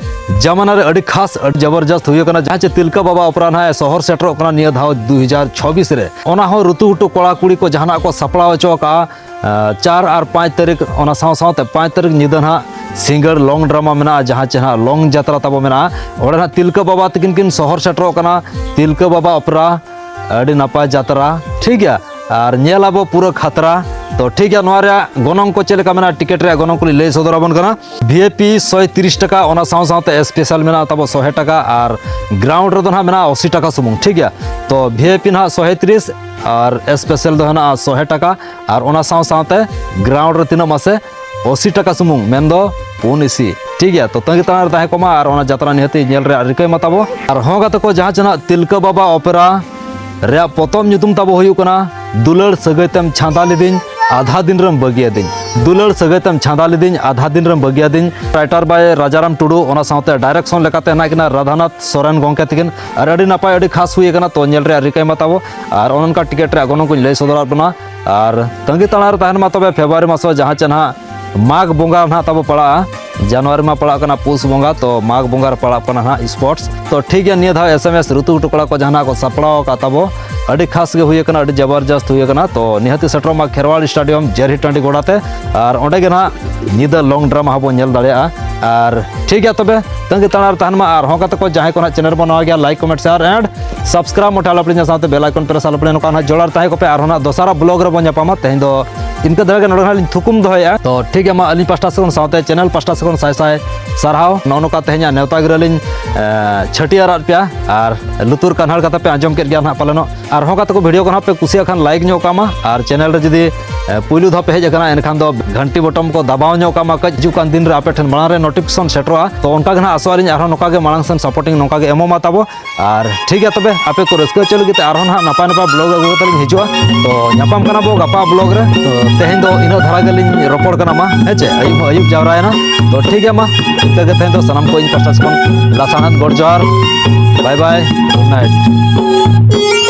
ᱡᱟᱢᱟᱱᱟ ᱨᱮ ᱟᱹᱰᱤ ᱠᱷᱟᱥ, ᱟᱹᱰᱤ ᱡᱚᱵᱚᱨᱡᱚᱥᱛ ᱦᱩᱭ ᱟᱠᱟᱱᱟ, ᱡᱟᱦᱟᱸ ᱪᱮ ᱛᱤᱞᱠᱟᱹ ᱵᱟᱵᱟ ᱚᱯᱮᱨᱟ ᱱᱟᱦᱟᱜ ᱮ ᱥᱚᱦᱚᱨ ᱥᱮᱴᱮᱨᱚᱜ ᱠᱟᱱᱟ ᱱᱤᱭᱟᱹ ᱫᱷᱟᱣ ᱫᱩ ᱦᱟᱡᱟᱨ ᱪᱷᱟᱵᱵᱤᱥ ᱨᱮ᱾ ᱚᱱᱟ ᱦᱚᱸ ᱨᱩᱛᱩ ᱦᱩᱴᱩ ᱠᱚᱲᱟ ᱠᱩᱲᱤ ᱠᱚ ᱡᱟᱦᱟᱱᱟᱜ ᱠᱚ ᱥᱟᱯᱲᱟᱣ ᱦᱚᱪᱚ ᱟᱠᱟᱫᱼᱟ, ᱟᱸ, ᱪᱟᱨ ᱟᱨ ᱯᱟᱸᱪ ᱛᱟᱹᱨᱤᱠᱷ, ᱚᱱᱟ ᱥᱟᱶ ᱥᱟᱶᱛᱮ ᱯᱟᱸᱪ ᱛᱟᱹᱨᱤᱠᱷ ᱧᱤᱫᱟᱹ ᱱᱟᱦᱟᱜ ᱥᱤᱸᱜᱟᱹᱲ ᱞᱚᱝ ᱰᱨᱟᱢᱟ ᱢᱮᱱᱟᱜᱼᱟ, ᱡᱟᱦᱟᱸ ᱪᱮ ᱱᱟᱦᱟᱜ ᱞᱚᱝ ᱡᱟᱛᱨᱟ ᱛᱟᱵᱚ ᱢᱮᱱᱟᱜᱼᱟ᱾ ᱚᱸᱰᱮ ᱱᱟᱦᱟᱜ ᱛᱤᱞᱠᱟᱹ ᱵᱟᱵᱟ ᱛᱟᱹᱠᱤᱱ ᱠᱤᱱ ᱥᱚᱦᱚᱨ ᱥᱮᱴᱮᱨᱚᱜ ᱠᱟᱱᱟ, ᱛᱤᱞᱠᱟᱹ ᱵᱟᱵᱟ ᱚᱯᱮᱨᱟ, ᱟᱹᱰᱤ ᱱᱟᱯᱟᱭ ᱡᱟᱛᱨᱟ, ᱴᱷᱤᱠ ᱜᱮᱭᱟ᱾ ᱟᱨ ᱧᱮᱞ ᱟᱵᱚ ᱯᱩᱨᱟᱹ ᱠᱷᱟᱛᱨᱟ᱾ ᱛᱚ ᱴᱷᱤᱠ ᱜᱮᱭᱟ, ᱱᱚᱣᱟ ᱨᱮᱭᱟᱜ ᱜᱚᱱᱚᱝ ᱠᱚ ᱪᱮᱫ ᱞᱮᱠᱟ ᱢᱮᱱᱟᱜᱼᱟ, ᱴᱤᱠᱤᱴ ᱨᱮᱭᱟᱜ ᱜᱚᱱᱚᱝ ᱠᱚᱞᱤᱧ ᱞᱟᱹᱭ ᱥᱚᱫᱚᱨ ᱟᱵᱚᱱ ᱠᱟᱱᱟ᱾ ᱵᱷᱤ ᱟᱭ ᱯᱤ ᱥᱚᱭ ᱛᱤᱨᱤᱥ ᱴᱟᱠᱟ, ᱚᱱᱟ ᱥᱟᱶ ᱥᱟᱶᱛᱮ ᱥᱯᱮᱥᱟᱞ ᱢᱮᱱᱟᱜᱼᱟ ᱛᱟᱵᱚ ᱥᱚᱭ ᱴᱟᱠᱟ, ᱟᱨ ᱜᱨᱟᱣᱩᱱᱰ ᱨᱮᱫᱚ ᱱᱟᱦᱟᱜ ᱢᱮᱱᱟᱜᱼᱟ ᱟᱥᱤ ᱴᱟᱠᱟ ᱥᱩᱢᱩᱝ, ᱴᱷᱤᱠ ᱜᱮᱭᱟ᱾ ᱛᱚ ᱵᱷᱤ ᱟᱭ ᱯᱤ ᱱᱟᱦᱟᱜ ᱥᱚᱭ ᱛᱤᱨᱤᱥ ᱟᱨ ᱥᱯᱮᱥᱟᱞ ᱫᱚ ᱦᱮᱱᱟᱜᱼᱟ ᱥᱚᱭ ᱴᱟᱠᱟ, ᱟᱨ ᱚᱱᱟ ᱥᱟᱶ ᱥᱟᱶᱛᱮ ᱜᱨᱟᱣᱩᱱᱰ ᱨᱮ ᱛᱤᱱᱟᱹᱜ ᱢᱟᱥᱮ ᱟᱥᱤ ᱴᱟᱠᱟ ᱥᱩᱢᱩᱝ, ᱢᱮᱱᱫᱚ ᱯᱩᱱ ᱤᱥᱤ, ᱴᱷᱤᱠ ᱜᱮᱭᱟ᱾ ᱛᱚ ᱛᱟᱺᱜᱤ ᱛᱟᱲᱟᱜ ᱨᱮ ᱛᱟᱦᱮᱸ ᱠᱚᱜ ᱢᱟ, ᱟᱨ ᱚᱱᱟ ᱡᱟᱛᱨᱟ ᱱᱤᱦᱟᱹᱛᱤ ᱧᱮᱞ ᱨᱮᱭᱟᱜ ᱨᱤᱠᱟᱹᱭ ᱢᱟ ᱛᱟᱵᱚ᱾ ᱟᱨ ᱦᱚᱸ ᱜᱟᱛᱮ ᱠᱚ, ᱡᱟᱦᱟᱸ ᱪᱮ ᱱᱟᱦᱟᱜ ᱛᱤᱞᱠᱟᱹ ᱵᱟᱵᱟ ᱚᱯᱮᱨᱟ ᱨᱮᱭᱟᱜ ᱯᱚᱛᱚᱵ ᱧᱩᱛᱩᱢ ᱛᱟᱵᱚ ᱦᱩᱭᱩᱜ ᱠᱟᱱᱟ ᱫᱩᱞᱟᱹᱲ ᱥᱟᱹᱜᱟᱹᱭ ᱛᱮᱢ ᱪᱷᱟᱸᱫᱟ ᱞᱤᱫᱤᱧ, ᱟᱫᱷᱟ ᱫᱤᱱ ᱨᱮᱢ ᱵᱟᱹᱜᱤᱭᱟᱫᱤᱧ᱾ ᱫᱩᱞᱟᱹᱲ ᱥᱟᱹᱜᱟᱹᱭ ᱛᱮᱢ ᱪᱷᱟᱸᱫᱟ ᱞᱤᱫᱤᱧ, ᱟᱫᱷᱟ ᱫᱤᱱ ᱨᱮᱢ ᱵᱟᱹᱜᱤᱭᱟᱫᱤᱧ᱾ ᱨᱟᱭᱴᱟᱨ ᱵᱟᱭ ᱨᱟᱡᱟᱨᱟᱢ ᱴᱩᱰᱩ, ᱚᱱᱟ ᱥᱟᱶᱛᱮ ᱰᱟᱭᱨᱮᱠᱥᱚᱱ ᱞᱮᱠᱟᱛᱮ ᱦᱮᱱᱟᱜ ᱠᱤᱱᱟ ᱨᱟᱫᱷᱟᱱᱟᱛᱷ ᱥᱚᱨᱮᱱ ᱜᱚᱢᱠᱮ ᱛᱟᱹᱠᱤᱱ᱾ ᱟᱨ ᱟᱹᱰᱤ ᱱᱟᱯᱟᱭ, ᱟᱹᱰᱤ ᱠᱷᱟᱥ ᱦᱩᱭ ᱟᱠᱟᱱᱟ, ᱛᱚ ᱧᱮᱞ ᱨᱮᱭᱟᱜ ᱨᱤᱠᱟᱹᱭ ᱢᱟ ᱛᱟᱵᱚ᱾ ᱟᱨ ᱚᱱᱮ ᱚᱱᱠᱟ ᱴᱤᱠᱤᱴ ᱨᱮᱭᱟᱜ ᱜᱚᱱᱚᱝ ᱠᱚᱧ ᱞᱟᱹᱭ ᱥᱚᱫᱚᱨᱟᱫ ᱵᱚᱱᱟ᱾ ᱟᱨ ᱛᱟᱺᱜᱤ ᱛᱟᱲᱟᱜ ᱨᱮ ᱛᱟᱦᱮᱱ ᱢᱟ ᱛᱚᱵᱮ ᱯᱷᱮᱵᱽᱨᱩᱣᱟᱨᱤ ᱢᱟᱥ ᱡᱟᱦᱟᱸ ᱪᱮ ᱱᱟᱦᱟᱜ ᱢᱟᱜᱽ ᱵᱚᱸᱜᱟ ᱱᱟᱦᱟᱜ ᱛᱟᱵᱚ ᱯᱟᱲᱟᱜᱼᱟ᱾ ᱡᱟᱱᱩᱣᱟᱨᱤ ᱢᱟ ᱯᱟᱲᱟᱜ ᱠᱟᱱᱟ ᱯᱩᱥ ᱵᱚᱸᱜᱟ, ᱛᱚ ᱢᱟᱜᱽ ᱵᱚᱸᱜᱟ ᱨᱮ ᱯᱟᱲᱟᱜ ᱠᱟᱱᱟ ᱱᱟᱦᱟᱜ ᱥᱯᱳᱨᱴᱥ᱾ ᱛᱚ ᱴᱷᱤᱠ ᱜᱮᱭᱟ, ᱱᱤᱭᱟᱹ ᱫᱷᱟᱣ ᱮᱥ ᱮᱢ ᱮᱥ ᱨᱩᱛᱩ ᱦᱩᱴᱩ ᱠᱚᱲᱟ ᱠᱚ ᱡᱟᱦᱟᱱᱟᱜ ᱠᱚ ᱥᱟᱯᱲᱟᱣ ᱟᱠᱟᱫ ᱛᱟᱵᱚ, ᱟᱹᱰᱤ ᱠᱷᱟᱥ ᱜᱮ ᱦᱩᱭ ᱟᱠᱟᱱᱟ, ᱟᱹᱰᱤ ᱡᱚᱵᱚᱨᱡᱚᱥᱛ ᱦᱩᱭ ᱟᱠᱟᱱᱟ᱾ ᱛᱚ ᱱᱤᱦᱟᱹᱛᱤ ᱥᱮᱴᱮᱨᱚᱜ ᱢᱟ ᱠᱷᱮᱨᱣᱟᱲ ᱥᱴᱮᱰᱤᱭᱟᱢ ᱡᱮᱨᱦᱤ ᱴᱟᱺᱰᱤ ᱜᱚᱰᱟ ᱛᱮ, ᱟᱨ ᱚᱸᱰᱮ ᱜᱮ ᱱᱟᱦᱟᱜ ᱧᱤᱫᱟᱹ ᱞᱚᱝ ᱰᱨᱟᱢᱟ ᱦᱚᱸᱵᱚᱱ ᱧᱮᱞ ᱫᱟᱲᱮᱭᱟᱜᱼᱟ᱾ ᱟᱨ ᱴᱷᱤᱠ ᱜᱮᱭᱟ ᱛᱚᱵᱮ, ᱛᱟᱺᱜᱤ ᱛᱟᱲᱟᱜ ᱨᱮ ᱛᱟᱦᱮᱱ ᱢᱟ᱾ ᱟᱨ ᱦᱚᱸ ᱜᱟᱛᱮ ᱠᱚ, ᱡᱟᱦᱟᱸᱭ ᱠᱚ ᱱᱟᱦᱟᱜ ᱪᱮᱱᱮᱞ ᱨᱮᱵᱚᱱ ᱱᱟᱣᱟ ᱜᱮᱭᱟ, like, comment, share and subscribe ᱢᱚᱴᱷᱟ ᱟᱞᱚᱯᱮ ᱦᱤᱲᱤᱧᱟ, ᱥᱟᱶᱛᱮ ᱵᱮᱞ ᱟᱭᱠᱚᱱ ᱯᱨᱮᱥ ᱟᱞᱚᱯᱮ ᱦᱤᱲᱤᱧᱟ᱾ ᱱᱚᱝᱠᱟ ᱱᱟᱦᱟᱜ ᱡᱚᱲᱟᱣ ᱨᱮ ᱛᱟᱦᱮᱸ ᱠᱚᱯᱮ, ᱟᱨᱦᱚᱸ ᱱᱟᱦᱟᱜ ᱫᱚᱥᱟᱨᱟᱜ ᱵᱞᱚᱜ ᱨᱮᱵᱚᱱ ᱧᱟᱯᱟᱢᱟ᱾ ᱛᱮᱦᱮᱧ ᱫᱚ ᱤᱱᱠᱟᱹ ᱫᱷᱟᱨᱟ ᱜᱮ ᱱᱚᱰᱮ ᱦᱟᱸᱜ ᱞᱤᱧ ᱛᱷᱩᱠᱩᱢ ᱫᱚᱦᱚᱭᱮᱫᱼᱟ᱾ ᱛᱚ ᱴᱷᱤᱠ ᱜᱮᱭᱟ, ᱢᱟ ᱟᱹᱞᱤᱧ ᱯᱟᱥᱴᱟ ᱥᱮᱫ ᱠᱷᱚᱱ ᱥᱟᱶᱛᱮ ᱪᱮᱱᱮᱞ ᱯᱟᱥᱴᱟ ᱥᱮᱫ ᱠᱷᱚᱱ ᱥᱟᱭ ᱥᱟᱭ ᱥᱟᱨᱦᱟᱣ᱾ ᱱᱚᱜᱼᱚ ᱱᱚᱝᱠᱟ ᱛᱮᱦᱮᱧᱟᱜ ᱱᱮᱣᱛᱟ ᱜᱤᱨᱟᱹ ᱞᱤᱧ, ᱮ, ᱪᱷᱟᱹᱴᱭᱟᱹᱨᱟᱫ ᱯᱮᱭᱟ ᱟᱨ ᱞᱩᱛᱩᱨ ᱠᱟᱱᱦᱟᱲ ᱠᱟᱛᱮ ᱯᱮ ᱟᱸᱡᱚᱢ ᱠᱮᱫ ᱜᱮᱭᱟ ᱱᱟᱦᱟᱜ ᱯᱟᱞᱮᱱᱚᱜ᱾ ᱟᱨᱦᱚᱸ ᱜᱟᱛᱮ ᱠᱚ, ᱵᱷᱤᱰᱤᱭᱳ ᱠᱚ ᱱᱟᱦᱟᱜ ᱯᱮ ᱠᱩᱥᱤᱭᱟᱜ ᱠᱷᱟᱱ ᱞᱟᱭᱤᱠ ᱧᱚᱜ ᱠᱟᱜ ᱢᱟ, ᱟᱨ ᱪᱮᱱᱮᱞ ᱨᱮ ᱡᱩᱫᱤ, ᱮ, ᱯᱩᱭᱞᱩ ᱫᱷᱟᱣ ᱯᱮ ᱦᱮᱡ ᱟᱠᱟᱱᱟ ᱮᱱᱠᱷᱟᱱ ᱫᱚ ᱜᱷᱟᱱᱴᱤ ᱵᱚᱴᱚᱢ ᱠᱚ ᱫᱟᱵᱟᱣ ᱧᱚᱜ ᱠᱟᱜ ᱢᱟ, ᱠᱟᱹᱡ ᱦᱤᱡᱩᱜ ᱠᱟᱱ ᱫᱤᱱ ᱨᱮ ᱟᱯᱮ ᱴᱷᱮᱱ ᱢᱟᱲᱟᱝ ᱨᱮ ᱱᱳᱴᱤᱯᱷᱤᱠᱮᱥᱚᱱ ᱥᱮᱴᱮᱨᱚᱜᱼᱟ᱾ ᱛᱚ ᱚᱱᱠᱟ ᱜᱮ ᱱᱟᱦᱟᱜ ᱟᱥᱚᱜ ᱟᱹᱞᱤᱧ ᱟᱨᱦᱚᱸ ᱱᱚᱝᱠᱟ ᱜᱮ ᱢᱟᱲᱟᱝ ᱥᱮᱱ ᱥᱟᱯᱳᱨᱴᱤᱝ ᱱᱚᱝᱠᱟ ᱜᱮ ᱮᱢᱚᱜ ᱢᱟ ᱛᱟᱵᱚ᱾ ᱟᱨ ᱴᱷᱤᱠ ᱜᱮᱭᱟ ᱛᱚᱵᱮ, ᱟᱯᱮ ᱠᱚ ᱨᱟᱹᱥᱠᱟᱹ ᱦᱚᱪᱚ ᱞᱟᱹᱜᱤᱫ ᱛᱮ ᱟᱨᱦᱚᱸ ᱱᱟᱦᱟᱜ ᱱᱟᱯᱟᱭ ᱱᱟᱯᱟᱭ ᱵᱞᱚᱜ ᱟᱹᱜᱩ ᱠᱟᱛᱮ ᱞᱤᱧ ᱦᱤᱡᱩᱜᱼᱟ᱾ ᱛᱚ ᱧᱟᱯᱟᱢ ᱠᱟᱱᱟ ᱵᱚ ᱜᱟᱯᱟ ᱵᱞᱚᱜ ᱨᱮ᱾ ᱛᱚ ᱛᱮᱦᱮᱧ ᱫᱚ ᱤᱱᱟᱹᱜ ᱫᱷᱟᱨᱟ ᱜᱮᱞᱤᱧ ᱨᱚᱯᱚᱲ ᱠᱟᱱᱟ ᱢᱟ, ᱦᱮᱸ ᱪᱮ? ᱟᱹᱭᱩᱵ ᱦᱚᱸ ᱟᱹᱭᱩᱵ ᱡᱟᱣᱨᱟᱭᱮᱱᱟ᱾ ᱛᱚ ᱴᱷᱤᱠ ᱜᱮᱭᱟ ᱢᱟ, ᱤᱱᱠᱟᱹ ᱜᱮ ᱛᱮᱦᱮᱧ ᱫᱚ ᱥᱟᱱᱟᱢ ᱠᱚ ᱤᱧ ᱯᱟᱥᱴᱟ ᱥᱮᱫ ᱠᱷᱚᱱ ᱞᱟᱥᱟᱲᱦᱮᱫ ᱜᱚᱰ ᱡᱚᱦᱟᱨ, ᱵᱟᱭ ᱵᱟᱭ, ᱜᱩᱰ ᱱᱟᱭᱤᱴ᱾